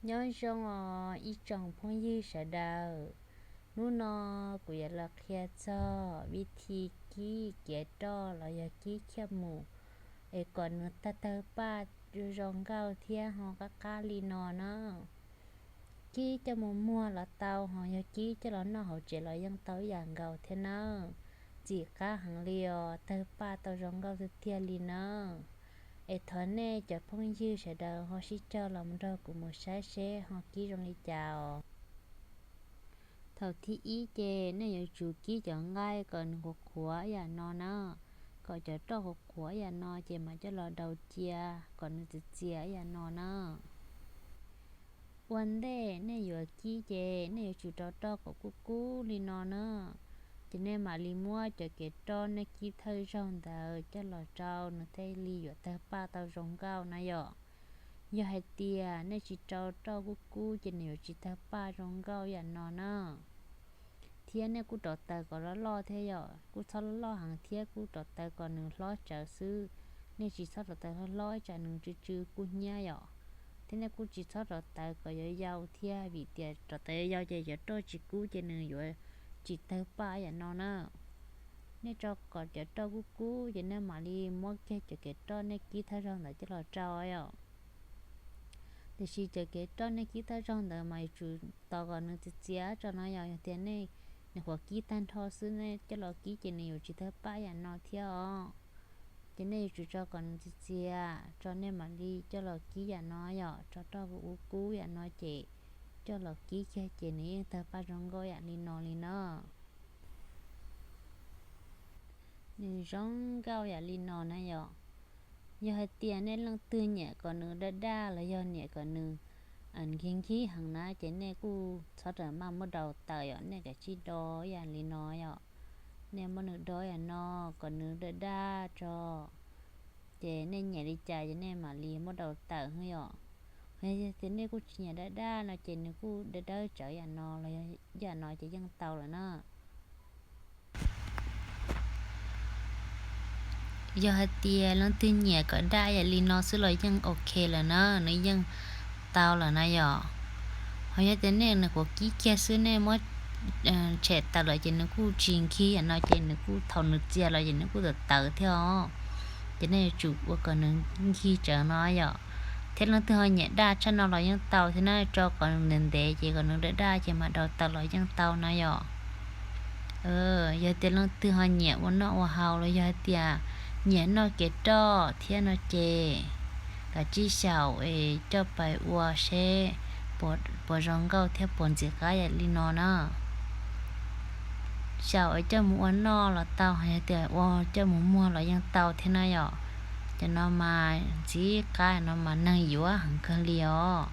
Nyob zoo os ib tsoom phooj ywg sawv daws, hnub no kuv yuav los qhia txog vib thi kib kev roj los yog kib khiaj mus es kom nws tawg tawg paj zoo nkauj thiab ho qab qab li no na. Kib coj mus muag los tau, ho yog kib coj los noj hauv tsev los yeej tau ib yam nkaus thiab na. Ntxim qab heev li os, tawg paj tau zoo nkauj tiag tiag li na. Es thov nej cov phooj ywg sawv daws ho sib cog los nrog kuv mus saib seb ho kib zoo li cas os. Thaum thib ib ces nej yuav tsum kib cov nqaij kom nws qhuav qhuav ib yam no na, kom cov roj qhuav qhuav ib yam no ces mam coj los daus cia kom nws txias txias ib yam no na. Ua ntej nej yuav kib ces nej yuav tsum rau roj kom kub kub li no na. Ces nej mam li muab cov kev roj nej kib thawj zaug ntawd coj los rau, nws thiaj li yuav tawg paj tau zoo nkauj na yom. Yog hais tias nej tsis rau roj kub kub ces nws yuav tsis tawg paj zoo nkauj yam no na. Thiab nej kuj rauv taws kom loj loj thiab yom, kuj txhob loj loj heev thiab kuj rauv taws kom nws hlob tsawv xwb. Nej tsis txhob rauv taws hlob hlob tsam nws tsw tsw kub hnyiab yom. Thiab nej kuj tsis txhob rauv taws kom yau yau thiab, vim tias rauv taws yau yau ces cov roj tsis kub ces nws yuav tsis tawg paj yam no na. Nej tso kom cov roj kub kub ces nej mam li muab kiag cov kev roj nej kib thawj zaug ntawd coj los rau yom. Tiam sis cov kev roj nej kib thawj zaug ntawd mas yuav tsum tos kom nws txias txias tso no yom. Yog tias nej nws qhuav kib tag nrho xwb nej coj los kib ces nws yuav tsis tawg paj yam no thiab os. Ces nej yuav tsum tso kom nws txias txias tso nej mam li coj los kib yam no yom, tso roj kub kub yam no ces coj los kib kiag ces nws yeej tawg paj zoo nkauj yam li no li na. Nws zoo nkauj yam li no na yom. Yog hais tias nej leej twg nyiam kom nws daj daj los yog nyiam kom nws nkig nkig heev na ces nej kuj txhob rawm maj muab daus taws yom, nej kav tsij do yam li no yom. Nej muab nws do yam no kom nws daj daj tso. Ces nej nyiam li cas ces nej mam li muab daus taws xwb yom. Yog tias nej kuj tsis nyiam daj daj no ces nws kuj dawb dawb tsawv yam no los yam no ces yeej tau lawm na. Yog hais tias leej twg nyiam kom daj yam li no xwb los yeej ok lawm na, nws yeej tau lawm na yom. Ho yog tias nej nws qhuav kib kiag xwb nej muab tshem tawm lawm ces nws kuj tsis nkig yam no ces nws kuj thaum nws txias los ces nws kuj tawv tawv thiab os. Ces nej yuav tsum ua kom nws nkig tsawv no yom. Thiab leej twg ho nyiam daj tshaj no los yeej tau thiab na, tso kom nws ntev ntev ces kom nws daj daj ces mam daus taws los yeej tau na yom. Yog tias leej twg ho nyiam ua noj ua haus los yog hais tias nyiam noj kev roj thiab no ces kav tsij xyaum es coj pais ua seb puas zoo nkauj thiab puas ntxim qab yam li no na. Xyaum es coj mus ua noj los tau, yog tias ua coj mus muag los yeej tau thiab na yom. Cov no mas ntxim qab no mas neeg yuav heev kawg li os.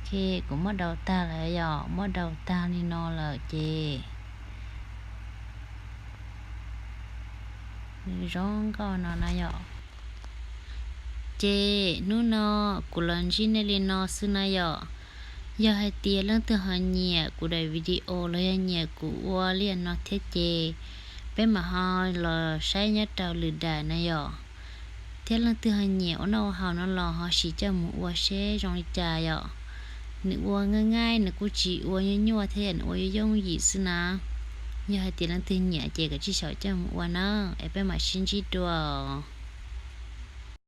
Ok, kuv muab daus tag lawm yom, muab daus tag li no lawm ces nws zoo nkauj no na yom. Ces hnub no kuv los ntsib nej li no xwb na yom. Yog hais tias leej twg ho nyiam kuv daim video los yog nyiam kuv ua li no thiab ces peb mam ho los saib nyob rau lwm daim na yom. Thiab leej twg ho nyiam ua noj ua haus no los ho sim coj mus ua seb zoo li cas yom. Nws ua nqaij nqaij, nws kuj tsis ua nyuaj nyuaj thiab, nws ua yooj yooj yim xwb na. Yog hais tias leej twg nyiam ces kav tsij xyaum coj mus ua na, es peb mam sib ntsib dua.